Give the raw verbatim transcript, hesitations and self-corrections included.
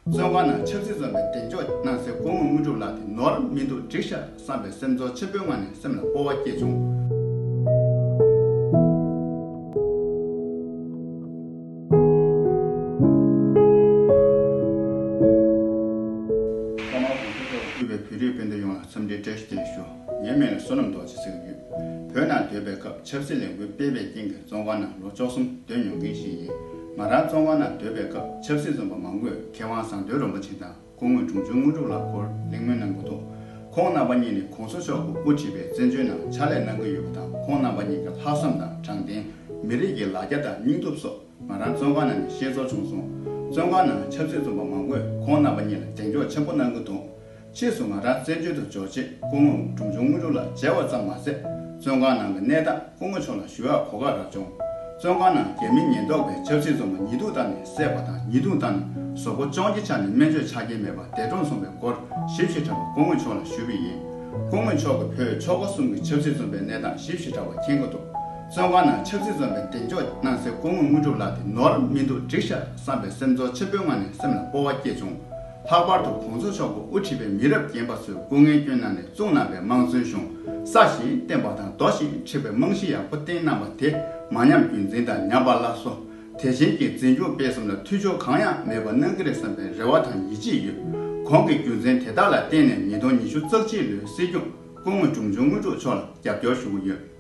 བཙོན་ཁང་ནང་ཆབ་སྲིད་བཙོན་པའི་གདེང་འཇོག་གནང་སའི་སྐུ་ངོ་དངོས་གྲུབ་ལགས་དེ་ནོར་མི་འདུག་འགྲིག་ཤག་བསམ་པའི་སེམས་ཚོར་ཆེན་པོའི་ངང་ནས་སེམས་ལ་སྤོབས་པ་སྐྱེས་བྱུང་། ཐོག་མར་གོང་ས་མཆོག་ལ་ཕུལ་བའི་བོད་རིགས་སྤུན་ཟླ་ཡོངས་ལ་འཚམས་འདྲིའི་བཀྲ་ཤིས་བདེ་ལེགས་ཞུ། ངའི་མིང་ལ་བསོད་ནམས་རྡོ་རྗེ་ཟེར་གྱི་ཡོད། བོད་ནང་སྡོད་པའི་སྐབས་ཆབ་སྲིད་ལས་འགུལ་སྤེལ་བའི་རྐྱེན་གྱིས་བཙོན་ཁང་ནང་ལོ་བཅུ་གསུམ་སྡོད་མྱོང་མཁན་ཞིག་ཡིན། ང་རང་བཙོན་ཁང་ནང་སྡོད་པའི་སྐབས་ཆབ་སྲིད་བཙོན་པ་མང་པོས་མཁས་དབང་ཟམ་གདོང་རིན་པོ་ཆེ་དང་སྐུ་ངོ་འབྱུང་འགྱུར་དངོས་གྲུབ་ལགས་སྐོར་གླེང་མོལ་གནང་གི་འདུག་ཁོང་རྣམ་པ་གཉིས་ནི་གོང་ས་མཆོག་གིས་དབུ་ཁྲིད་པའི་བཙན་བྱོལ་ནང་ཕྱག་ལས་གནང་གི་ཡོད་པ་དང་། ཁོང་རྣམ་པ་གཉིས་ཀྱི་ལྷག་བསམ་དང་དྲང་བདེན། མི་རིགས་ཀྱི་ལ་རྒྱ་དང་སྙིང་སྟོབས་སོགས་ང་རང་བཙོན་ཁང་ནང་ནས་ཤེས་ཚོར་བྱུང་སོང་། བཙོན་ཁང་ནང་ཆབ་སྲིད་བཙོན་པ་མང་པོས་ཁོང་རྣམ་པ་གཉིས་ལ་གདེང་འཇོག་ཆེན་པོ་གནང་གི་འདུག་ཕྱིས་སུ་ང་རང་བཙན་བྱོལ་དུ་འབྱོར་རྗེས་སྐུ་ངོ་འབྱུང་འགྱུར་དངོས་གྲུབ་ལགས་མཇལ་བ་ཙམ་མ་ཟད། བཙོན་ཁང་ནང་གི་གནས་སྟངས་སྐུ་ངོ་མཆོག་ལ་ཞུ་བར་གོ་སྐབས་རག་བྱུང་། བཙོན་ཁང་ནང་རྒྱ་མིའི་ཉེན་རྟོག་པས་ཆབ་སྲིད་བཙོན་པ་ཉེས་རྡུང་བཏང་ནས་བསད་པ་དང་། ཉེས་རྡུང་བཏང་ནས་གཟུགས་པོ་བཅོམ་གྱི་ཆ་ནས་སྨན་བཅོས་ཆ་རྐྱེན་མེད་པར་འདས་གྲོངས་སོང་བའི་སྐོར་ཞིབ་ཞིབ་ཕྲ་བ་སྐུ་ངོ་མཆོག་ལ་ཞུས་པ་ཡིན། སྐུ་ངོ་མཆོག་གིས་བོད་ཆོལ་ཁ་གསུམ་གྱི་ཆབ་སྲིད་བཙོན་པའི་གནས་སྟངས་ཞིབ་ཞིབ་ཕྲ་བ་མཁྱེན་གྱི་འདུག་བཙོན་ཁང་ནང་ཆབ་སྲིད་བཙོན་པའི་གདེང་འཇོག་གནང་སའི་སྐུ་ངོ་དངོས་གྲུབ་ལགས་དེ་ནོར་མི་འདུག་འགྲིག་ཤག་བསམ་པའི་སེམས་ཚོར་ཆེན་པོའི་ངང་ནས་སེམས་ལ་སྤོབས་པ་སྐྱེས་བྱུང་། ལྷག་པར་དུ་གོང་ས་མཆོག་གིས་དབུ་ཁྲིད་པའི་མི་རབས་རྒན་པ་ཚོས་སྐུ་ངལ་བསྐྱོན་གནང་ནས་བཙུགས་གནང་བའི་དམངས་གཙོའི་གཞུང་། ས་ཞིང་བརྟན་པ་དང་རྡོ་ཞིང་འཁྲི་བའི་རྨང་གཞི་ཡག་པོ་བཏིང་གནང་བ་དེ་མ་ཉམས་རྒྱུན་འཛིན་དང་ཉམས་པ་སླར་གསོ། དེ་བཞིན་གྱི་འཛིན་སྐྱོང་སྤེལ་གསུམ་ལ་འཐུས་ཤོར་གང་ཡང་མེད་པ་གནང་གི་རེད་བསམ་པའི་རེ་བ་དང་ཡིད་ཆེས་ཡོད། གོང་གི་རྒྱུ་མཚན་དེ་དག་ལ་བརྟེན་ནས་ཉིས་སྟོང་ཉི་ཤུ་རྩ་གཅིག་ལོའི་སྲིད་སྐྱོང་སྐུ་ངོ་འབྱུང་འགྱུར་དངོས་གྲུབ་མཆོག་ལ་རྒྱབ་སྐྱོར་ཞུ་གི་ཡོད།